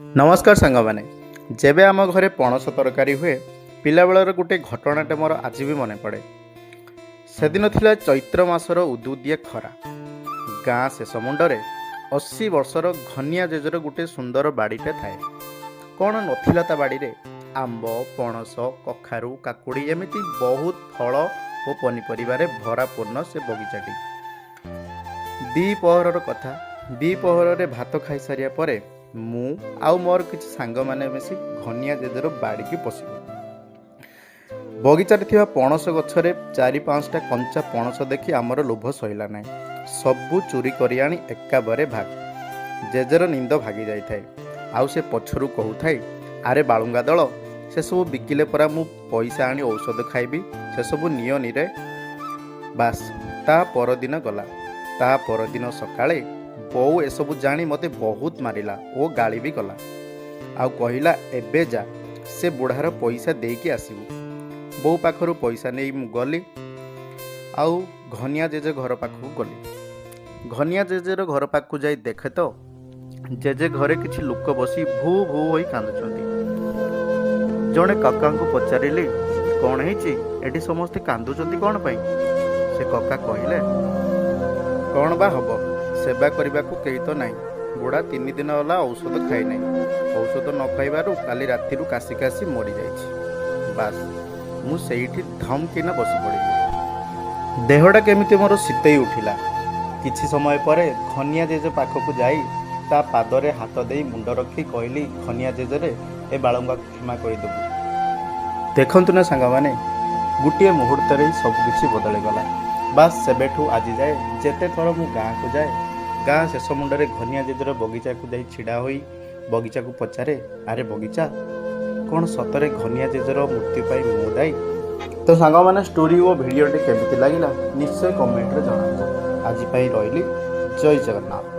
ନମସ୍କାର ସାଙ୍ଗମାନେ। ଯେବେ ଆମ ଘରେ ପଣସ ତରକାରୀ ହୁଏ, ପିଲାବେଳର ଗୋଟେ ଘଟଣାଟେ ମୋର ଆଜି ବି ମନେ ପଡ଼େ। ସେଦିନ ଥିଲା ଚୈତ୍ର ମାସର ଉଦୁଉଦିଆ ଖରା। ଗାଁ ଶେଷ ମୁଣ୍ଡରେ 80 ବର୍ଷର ଘନିଆ ଜେଜେର ଗୋଟେ ସୁନ୍ଦର ବାଡ଼ିଟେ ଥାଏ। କ'ଣ ନଥିଲା ତା ବାଡ଼ିରେ? ଆମ୍ବ, ପଣସ, କଖାରୁ, କାକୁଡ଼ି, ଏମିତି ବହୁତ ଫଳ ଓ ପନିପରିବାରେ ଭରାପୂର୍ଣ୍ଣ ସେ ବଗିଚାଟି। ଦ୍ୱିପହରର କଥା। ଦ୍ୱିପହରରେ ଭାତ ଖାଇସାରିବା ପରେ ମୁଁ ଆଉ ମୋର କିଛି ସାଙ୍ଗମାନେ ମିଶି ଘନିଆ ଜେଜେର ବାଡ଼ିକି ପଶିଗଲୁ। ବଗିଚାରେ ଥିବା ପଣସ ଗଛରେ ଚାରି ପାଞ୍ଚଟା କଞ୍ଚା ପଣସ ଦେଖି ଆମର ଲୋଭ ସହିଲା ନାହିଁ। ସବୁ ଚୋରି କରି ଆଣି ଏକାବରେ ଭାଗ। ଜେଜେର ନିନ୍ଦ ଭାଗି ଯାଇଥାଏ ଆଉ ସେ ପଛରୁ କହୁଥାଏ, "ଆରେ ବାଳୁଙ୍ଗା ଦଳ, ସେସବୁ ବିକିଲେ ପରା ମୁଁ ପଇସା ଆଣି ଔଷଧ ଖାଇବି। ସେସବୁ ନିଅନିରେ।" ବାସ୍, ତା ପରଦିନ ଗଲା। ତା ପରଦିନ ସକାଳେ ବୋଉ ଏସବୁ ଜାଣି ମୋତେ ବହୁତ ମାରିଲା ଓ ଗାଳି ବି କଲା ଆଉ କହିଲା, "ଏବେ ଯା, ସେ ବୁଢ଼ାର ପଇସା ଦେଇକି ଆସିବୁ।" ବୋଉ ପାଖରୁ ପଇସା ନେଇ ମୁଁ ଗଲି ଆଉ ଘନିଆ ଜେଜେ ଘର ପାଖକୁ ଗଲି। ଘନିଆ ଜେଜେର ଘର ପାଖକୁ ଯାଇ ଦେଖେ ତ ଜେଜେ ଘରେ କିଛି ଲୋକ ବସି ଭୁ ଭୁ ହୋଇ କାନ୍ଦୁଛନ୍ତି। ଜଣେ କାକାଙ୍କୁ ପଚାରିଲି, "କ'ଣ ହେଇଛି? ଏଠି ସମସ୍ତେ କାନ୍ଦୁଛନ୍ତି କ'ଣ ପାଇଁ?" ସେ କକା କହିଲେ, "କ'ଣ ବା ହବ? ସେବା କରିବାକୁ କେହି ତ ନାହିଁ। ବୁଢ଼ା 3 ଦିନ ହେଲା ଔଷଧ ଖାଇନାହିଁ। ଔଷଧ ନ ଖାଇବାରୁ କାଲି ରାତିରୁ କାଶି କାଶି ମରିଯାଇଛି।" ବାସ୍, ମୁଁ ସେଇଠି ଧମ୍ କିନା ବସି ପଡ଼ିଲି। ଦେହଟା କେମିତି ମୋର ଶୀତେଇ ଉଠିଲା। କିଛି ସମୟ ପରେ ଘନିଆ ଜେଜେ ପାଖକୁ ଯାଇ ତା ପାଦରେ ହାତ ଦେଇ ମୁଣ୍ଡ ରଖି କହିଲି, "ଘନିଆ ଜେଜେରେ, ଏ ବାଳୁଙ୍ଗାକୁ କ୍ଷମା କରିଦେବୁ।" ଦେଖନ୍ତୁ ନା ସାଙ୍ଗମାନେ, ଗୋଟିଏ ମୁହୂର୍ତ୍ତରେ ହିଁ ସବୁକିଛି ବଦଳିଗଲା। ବାସ୍, ସେବେଠୁ ଆଜି ଯାଏ ଯେତେ ଥର ମୁଁ ଗାଁକୁ ଯାଏ, ଗାଁ ଶେଷ ମୁଣ୍ଡରେ ଘନିଆ ଜେଜେର ବଗିଚାକୁ ଯାଇ ଛିଡ଼ା ହୋଇ ବଗିଚାକୁ ପଚାରେ, "ଆରେ ବଗିଚା, କ'ଣ ସତରେ ଘନିଆ ଜେଜେର ମୃତ୍ୟୁ ପାଇଁ ମୁଁ ଦାୟୀ?" ତ ସାଙ୍ଗମାନେ, ଷ୍ଟୋରି ଓ ଭିଡ଼ିଓଟି କେମିତି ଲାଗିଲା ନିଶ୍ଚୟ କମେଣ୍ଟରେ ଜଣାନ୍ତୁ। ଆଜି ପାଇଁ ରହିଲି। ଜୟ ଜଗନ୍ନାଥ।